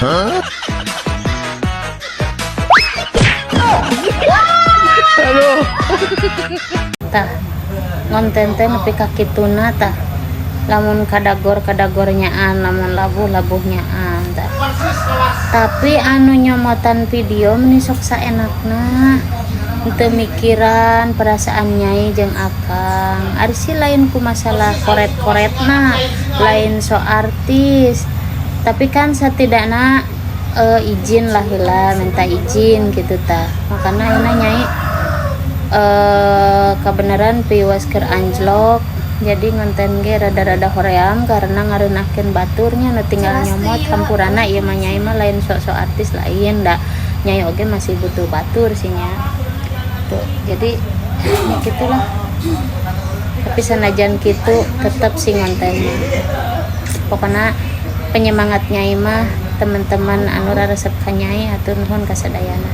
Tah, ngonten teh nepi ka kituna tah. Lamun kadagor kadagor nyaan, lamun labuh labuh nyaan tah. Tapi anu nyomotan video meni sok saenakna. Henteu mikiran perasaan Nyai jeung Akang. Ari sih lain ku masalah koret-koretna, lain so artis. Tapi kan setidaknya izin lah heula, minta izin gitu tah. Makanya ayeuna Nyai kebenaran piwas keur anjlok, jadi ngonten ge rada-rada hoream karena ngareunahkeun baturnya nu tinggal nyomot. Hampurana ieu mah, Nyai mah lain sok-sok artis, lain da Nyai oge masih butuh batur sih nya. Tuh, jadi ya gitulah, tapi sanajan gitu tetap sih ngontennya. Pokoknya penyemangat Nyai mah teman-teman anu raresep ka Nyai. Hatur nuhun kasadayana.